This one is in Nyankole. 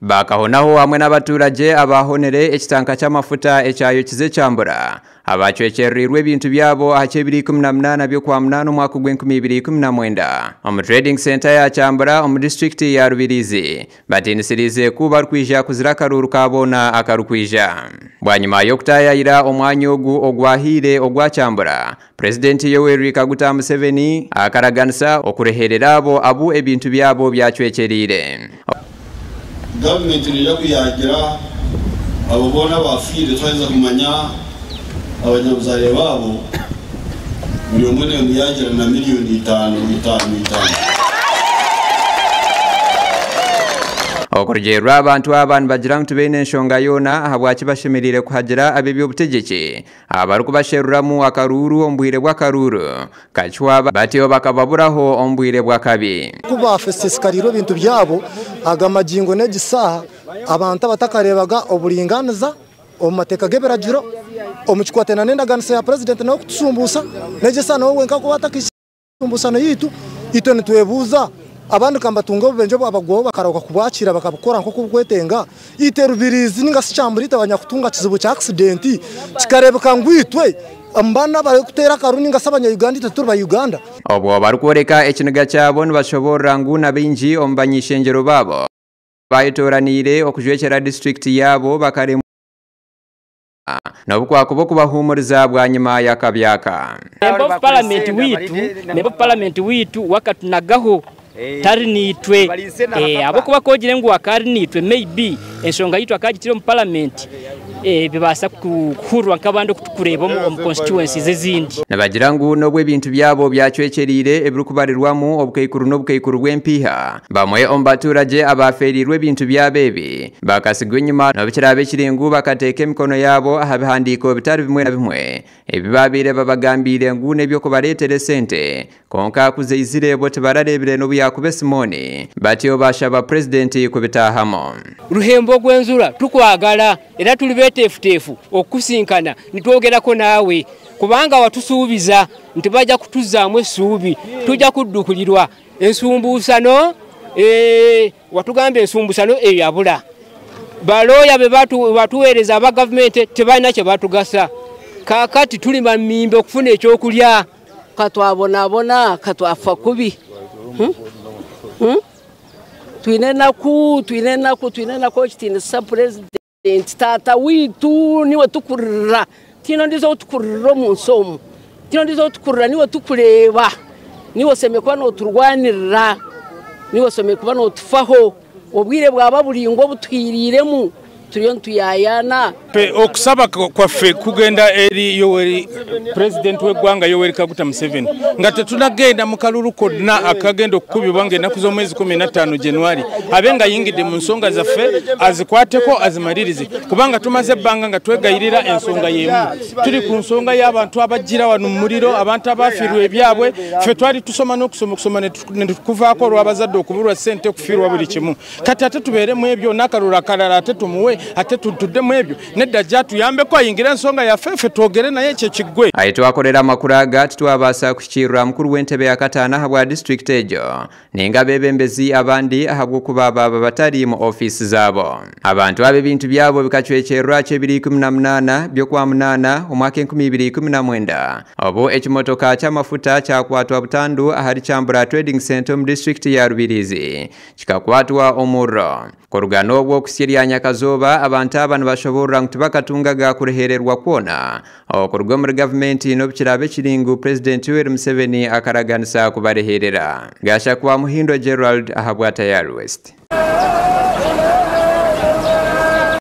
Bakahonaho hamwe n'abaturage abahonere ekitanka ky'amafuta ekyayokize Kyambura abacwekyereriirwe ebintu byabo aha ky'ebiro 18 by'Okwamunaana omwaka ogw'enkumibiri ikumi na mwenda omu Trading Center ya Kyambura omu disitulikiti ya Rubirizi, batiinisiriize ku barikwija kuzira akaruuru ka boona akarikwija. Bwanyima y'okutaayayira omwanya ogu ogwahiire ogwa Kyambura, Purezidenti Yoweri Kaguta Museveni akaraganisa okureherera abo abu ebintu byabo byacwekyeriire. Gavumenti neija kuyagira abo boona abafiire. Twaheza kumanya abanyabuzaare baabo, buri omwe nemuyagira na miliyoni 5, 5, 5. Okurugiirira abantu aba nibagira ngu tibaine enshonga yoona ahabwaki bashemereire kuhagira ab'eby'obutegyeki abarikubasheruramu akaruuru omu bwire bw'akaruuru kacwa, batyo bakababuraho omu bwire bw'akabi. Ku bafesisikariirwe ebintu byabo, aga magingo n'egisaaha abantu abatakareebaga oburinganiza omu mateeka g'ebiragiro omu kikwatana n'endaganiso ya purezidenti nawe kutusumbuusa n'egisaaha nawe wenka kuba atakisumbuusano yitu. Itwe nitwebuuza, abandi kambatunga obubenje obwabagwaho bakarahuka kubwakira, bakabukora nk'oku bukwetenga. Itwe Rubirizi ninga si Kyambura, itwe abanyakutunga kizibu kya accident, kikareebeka ngu itwe omu baana abarikuteera akaru ninga si abanya-Uganda, itwe turi ba Uganda. Obwo barikworeka ekiniga kyabo, nibashoborora ngu na baingi omu banyishengyero baabo bayetoraniire okujwekyera disitulikiti yaabo bakaremwa n'obu kwakuba okubahuumuriza bwanyima y'akabyaka. Member of Parliament witu, Member of Parliament witu wakatunagaho tari niitwe, ahabw'okuba kogire ngu akari niitwe, maybe enshonga yitu akagitire omu parliament, bibaasa kuhurirwa nk'abandi oku tukureeba omu constituencies ezindi. Nibagira ngu n'obu ebintu byabo byacwekyeriire ebirikubarirwamu obukaikuru n'obukaikuru bw'empiiha, bamwe omu baturage abafeeriirwe ebintu byabo ebi bakasigwa enyima, n'obu kiraabe kiri ngu bakateeka emikono yaabo aha bihandiiko bitari bimwe na bimwe ebi babaire babagambiire ngu n'eby'okubareetera esente, konka kuzeizire bo tibarareebire n'obu yakuba esimooni. Batyo bashaba purezidenti kubitaahamu. Ruhembo gw'enzura, tukwagala era tuli beteefuteefu okukusinkana nitwogerako naawe, kubanga watusuubiza nti bajja kutuzaamu essuubi, tujja kuddukulirwa ensumbuusano. Watugamba ensumbusano eyabula. Balooya be batuweereza aba gavumenti tebalina kye batugasa. Kaakati tuli bamimbe okufuna ekyokulya. Katwabonabona, katwafa kubi. Twine enaku, twine enaku, twine enaku. Ekitiinisa purezidenti taata wiitu, niwe tukurira, tiine ondiijo ou tukurira omu nsi omu, tiine ondiijo ou tukurira, niwe tukureeba, niwe osemeriire kuba nooturwanirira, niwe osemeriire kuba nootufaho. Obwire bwaba buringwa obutuhiiriiremu turiyo nituyayaana. Okusaba kwaffe kugenda eri Yoweri, pulezidenti w'eggwanga Yoweri Kaguta Museveni, nga tetunagenda mu kalulu konna akagenda okukubibwa ng'ennaku z'omwezi 15 January, abe nga ayingidde mu nsonga zaffe, azikwateko azimalirize, kubanga tumaze ebbanga nga twegayirira ensonga y'emu. Tuli ku nsonga y'abantu abajjira wano mu muliro, abantu abafiirwa ebyabwe. Ffe twali tusoma n'okusoma, okusoma ne tukuvaako olw'abazadde okubulwa ssente, okufiirwa buli kimu. Kati ate tubeeremu ebyo n'akalulu akalala, ate tumuwe, ate tutuddemu ebyo? Nedda, ajja atuyambeko, ayingire ensonga yaffe, ffe twogere naye ekyo kiggwe. Ahi twakorera amakuru aga titwabaasa kuhikiirira mukuru w'entebe ya kataano ahabwa disitulikiti egyo ninga abeebembezi abandi, ahabw'okuba baaba batari mu ofiisi zaabo. Abantu aba ebintu byabo bikacwekyererwa ky'ebiro 18 by'Okwamunaana omwaka 2019, obu ekimotoka ky'amafuta kyakwatwa butandu ahari Kyambura Trading Center omu disitulikiti ya Rubirizi, kikakwatwa omuriro. Kuruga n'obwo okusya erya nyakazooba, abantu aba nibashoborora ngu tibakatungaga kurehererwa kwona okuruga omuri gavumenti, n'obu kiraabe kiri ngu purezidenti Yoweri Museveni akaraganisa kubareherera. Gashakwa Muhindo Gerald ahabwa Tayari West.